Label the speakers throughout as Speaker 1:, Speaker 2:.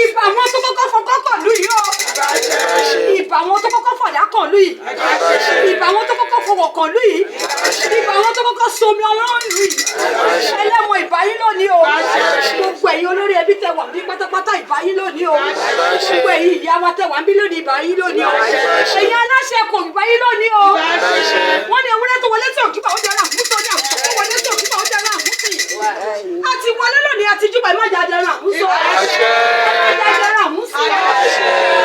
Speaker 1: Ìbà àwọn tó kọ́kọ́ fọkọ́ kàn lú yìí o. Ìbà àwọn tó kọ́kọ́ fọ̀dá kàn lú yìí. Ìbà àwọn tó kọ́kọ́ fọwọ́ kàn lú yìí. Ìbà àwọn tó kọ́kọ́ somi ọwọ́n lú yìí. Ẹlẹ́mọ, ìbà yín lónìí o. Gbogbo ẹ̀yin olórí ẹbí tẹ wà ní pátápátá, ìbà yín lónìí o. Gbogbo ẹ̀yin ìyá wa tẹ wà ń bí lónìí, ìbà yín lónìí o. Ẹ̀yin aláṣẹ kò, ìbà yín lónìí o. Wọ́n ní ewúrẹ́ tó wọlé tí òjúbà, ó dára àmúso ní àgùntàn tó wọlé tí òjúbà, ó dára àmúsì. Àti wọlé lónìí, àti júbà, ẹ má jà dára àmúso. Ẹ má jà dára àmúsì.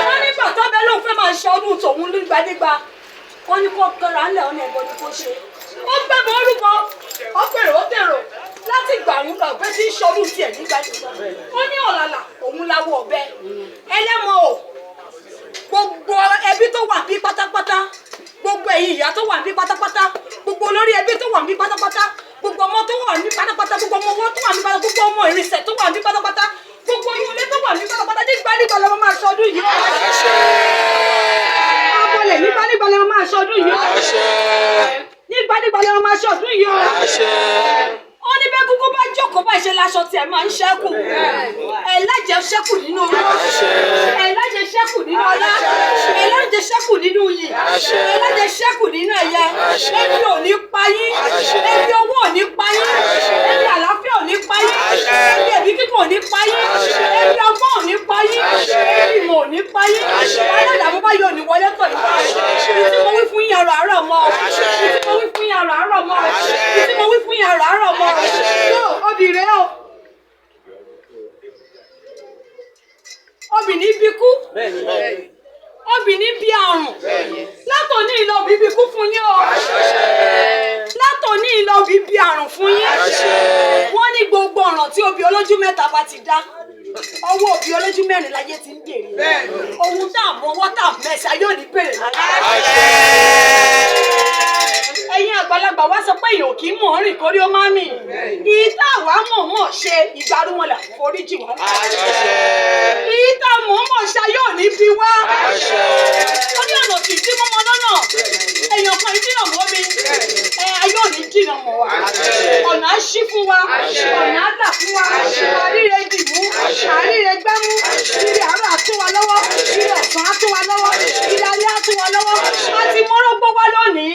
Speaker 1: Wọ́n nígbà tó bẹ́ẹ̀ lóun fẹ́ máa ṣe ọdún tòun nígbàdégbà, wọ́n ní kó kọ́ra ńlẹ̀, ọ̀nà ẹ̀bọ ni kò ṣe. Ó gbẹ́ mọ́ orúkọ, ó pèrò, ó tèrò láti gbà òun lọ pé tí ń ṣọdún tiẹ̀ nígbàdégbà. Ó ní ọ̀làlà òun láwọ ọ̀bẹ ẹlẹ́mọ o. Gbogbo ẹbí tó wà bí pátápátá, gbogbo ẹ̀yin ìyá tó wà bí pátápátá, gbogbo olórí ẹbí tó wà bí pátápátá, gbogbo ọmọ tó wà bí pátápátá, gbogbo ọmọ ọwọ́ tó wà bí pátápátá, gbogbo ọmọ ìrìnsẹ̀ tó wà bí pátápátá, gbogbo oyún ilé tó wà bí pátápátá, nígbà nígbà lọ́mọ máa ṣọdún yìí o. Abọ́lẹ̀, nígbà nígbà lọ́mọ máa ṣọdún yìí o. Nígbà nígbà lọ́mọ máa ṣọdún yìí o. Ó ní bẹ́ẹ̀ kúkú bá jókòó bá ṣe láṣọ tiẹ̀ máa ń ṣẹ́kù. Ẹ̀lájẹ ṣẹ́kù nínú owó, ẹ̀lájẹ ṣẹ́kù nínú ọlá, ẹ̀lájẹ ṣẹ́kù nínú iyì, ẹ̀lájẹ ṣẹ́kù nínú ẹ̀yẹ. Ebi ò ní pa yín, ebi owó ò ní pa yín, ebi àlàáfíà ò ní pa yín, ebi ẹ̀mí kíkún ò ní pa yín, ebi ọgbọ́n ò ní pa yín, ebi ìmọ̀ ò ní pa yín. Aládàámú bá yóò ní wọlé tọ̀ yín wá. Tí mo wí fún yín àrò àárọ̀ mọ́, tí mo wí fún yín àrò àárọ̀ mọ́, tí mo wí fún yín àrò àárọ̀ mọ́. Tó obì rèé o. Obì ní bí kú, obì ní bí àrùn. Látòní ìlọ, òbí bí kú fún yín o. Látòní ìlọ, òbí bí àrùn fún yín. Wọ́n ní gbogbo ọ̀ràn tí obì olójú mẹ́ta bá ti dá, ọwọ́ òbí olójú mẹ́rin láyé ti ń bèrè. Ohun tá a mọ ọwọ́ tá a mẹ́sà yóò ní bèrè láyé. Ẹ̀yin àgbàlagbà wá sọ pé èèyàn kì í mọ̀ ọ́n rìn kórí ó má mì. Ìyí tá àwa mọ̀ mọ̀ ṣe, ìgbàrú wọn là foríjì wá. Ìyí tá mọ̀ mọ̀ ṣe yóò ní bí wá. Ó ní ọ̀nà kì í dín mọ́mọ́ lọ́nà. Èèyàn kan ìdínà mọ́ mi. Ẹ ayé ò ní jìnnà mọ́ wa. Ọ̀nà á ṣí fún wa. Ọ̀nà á là fún wa. Àríre dìmú. Àríre gbẹ́mú. Ire àárọ̀ á tó wa lọ́wọ́. Ire ọ̀sán á tó wa lọ́wọ́. Ire alẹ́ á tó wa lọ́wọ́. A ti mọ́rọ́gbó wá lónìí.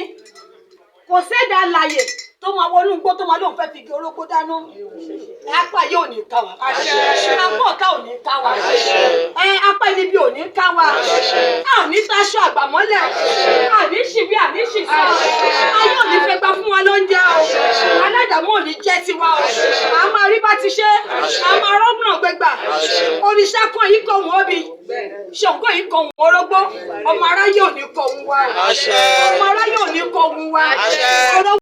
Speaker 1: Kò sẹ́dá alàyè tó máa wọnú igbó tó máa lóun fẹ́ fi igi orógbó dáná. Apá yóò ní ká wa, apá ọ̀tá ò ní ká wa, ẹ apá ibi ò ní ká wa. A ò ní taṣọ àgbàmọ́lẹ̀, a ní ṣìwí, a ní ṣìṣọ́. Ayé ò ní fẹ́ gbá fún wa lóúnjẹ o. Aládàámú ò ní jẹ́ tiwa o. A máa rí bá ti ṣe, a máa rọ́gbọ̀n gbẹgbà. Òrìṣà kan yìí kò wọ́n bí Ṣàngó yìí kò wọ́n orógbó. Ọmọ aráyé ò ní kọ òun wa. Ọmọ aráyé ò ní kọ òun wa. Ọ̀rọ̀.